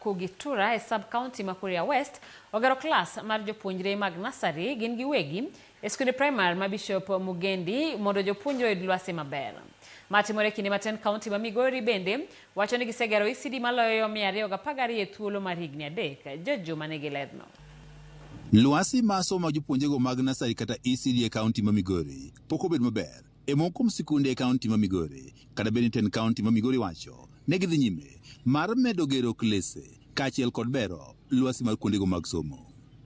Kugitura e sub-county ma Kuria West ogero klas mar jopuonjre mag nasari gin giwegi e skunde primar ma Bishop Mugendi mondo jopuonjre oyud lwasi maber. Ma timore e kinde ma tend kaunti ma Migori bende wacho ni gisegero ECD maloyo 212 e thuolo mar higni 3. George Juma nigi lerno. Lwasi mar somo mag jopuonjrego mag nasari kata ECD e kaunti ma Migori pok obedo maber e moko kuom sikunde e kaunti ma Migori kata bed ni tend kaunti ma Migori wacho ne gidhi nyime mar medo gero klese kaachiel kod bero lwasi mar kuondego mag somo.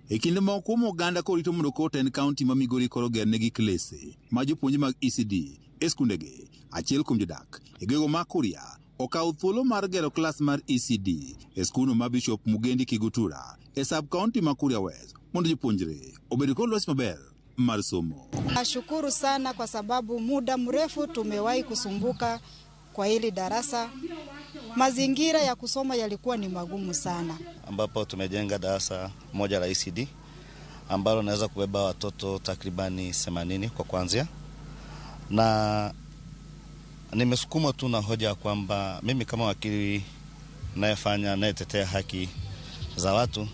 E kinde moko kuom oganda korito mondo koro tend kaunti ma Migori koro gernegi klese ma jopuonje mag ECD e skundegi, achiel kuom jodak e gwego ma Kuria okawo thuolo mar gero klas mar ECD e skundno ma Bishop Mugendi Kigutura e sub-county ma Kuria West mondo jopuonjre obed kod lwasi maber mar somo. Nashukuru sana kwa sababu muda mrefu tumewahi kusumbuka kwa hili darasa. Mazingira ya kusoma yalikuwa ni magumu sana. Ambapo tumejenga darasa moja la ECD ambalo naweza kubeba watoto takribani 80 kwa kuanzia, na nimesukumwa tu na hoja kwamba mimi kama wakili nayefanya nayetetea haki za watu,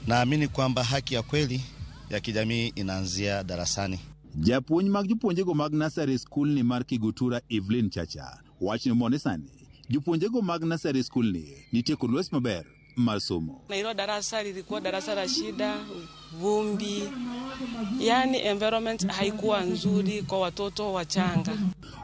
naamini kwamba haki ya kweli ya kijamii inaanzia darasani. Japuonj mag jopuonjego mag nursery school ni mar Kigutura Evelyn Chacha wacho ni mondi sani jopuonjego mag nursery school ni nitie kod lwasi maber mar somo. Na hilo darasa lilikuwa darasa la shida, vumbi, yani environment haikuwa nzuri kwa watoto wachanga.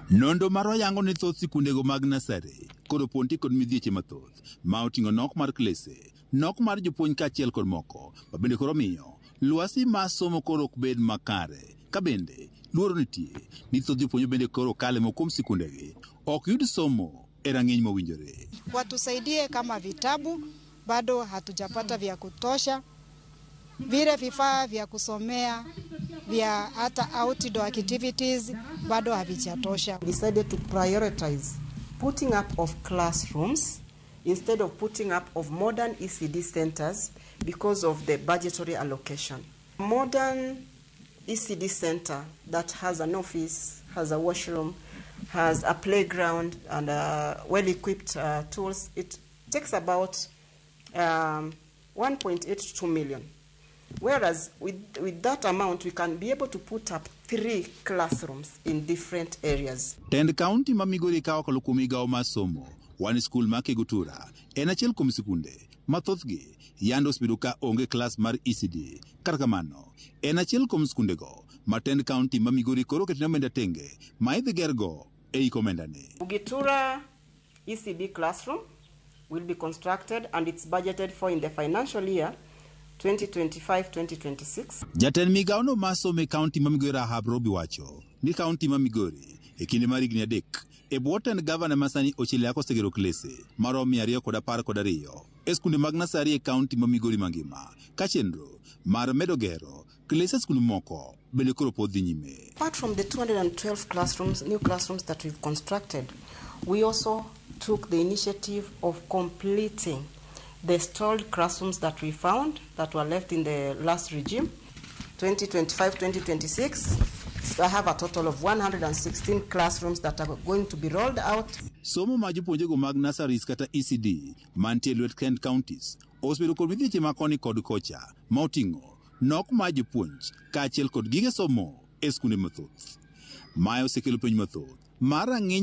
Nonro marwa yango ni thoth sikundego mag nursery koro ponti kod midhieche mathoth ma oting'o nok mar klese, nok mar jopuonj kaachiel kod moko ma bende koro miyo lwasi mar somo koro ok bed makare ka bende luoro nitie ni thoth jopuonj bende koro kale moko kuom sikundegi ok yud somo e rang'iny mowinjore. Watusaidie kama vitabu bado hatujapata vya kutosha, vile vifaa vya kusomea vya hata outdoor activities bado havijatosha. Decided to prioritize putting up of classrooms instead of putting up of modern ECD centers because of the budgetary allocation. Modern ECD center that has an office, has a washroom, has a playground and well-equipped tools, it takes about 1.82 million. Whereas with that amount, we can be able to put up 3 classrooms in different areas. Tend kaunti ma Migori ka okalo kuom migawo mar somo, wan skul ma Kigutura en achiel kuom sikunde ma thothgi yande osebedo ka onge klas mar ECD. Kata kamano, en achiel kuom skundego ma tend kaunti ma Migori koro oketne omenda tenge ma idhi gergo ei komendani. Kugitura ECD classroom will be constructed and it's budgeted for in the financial year 2025-2026. Jatend migawono mar somo e kaunti ma Migori Rahab Robi wacho ni kaunti ma Migori e kinde mar higni 3 e bwo tend gavana ma sani Ochile Ako osegero klese maromo 212 e skunde mag nasari e kaunti ma Migori mangima ka chenro mar medo gero klese e skunde moko bende koro pod dhi nyime. Apart from the 212 classrooms, new classrooms that we've constructed, we also took the initiative of completing the stalled classrooms that we found that were left in the last regime. 2025-2026, I have a total of 116 classrooms that are going to be rolled out. Somo ma jopuonjego mag nurseries kata ECD mantie lwet Kent counties osebedo kod midhieche ma koni kod kocha ma oting'o nok mar jopuonj kaachiel kod gige somo e skunde mathoth. Mae osekelo penj mathoth mar rang'iny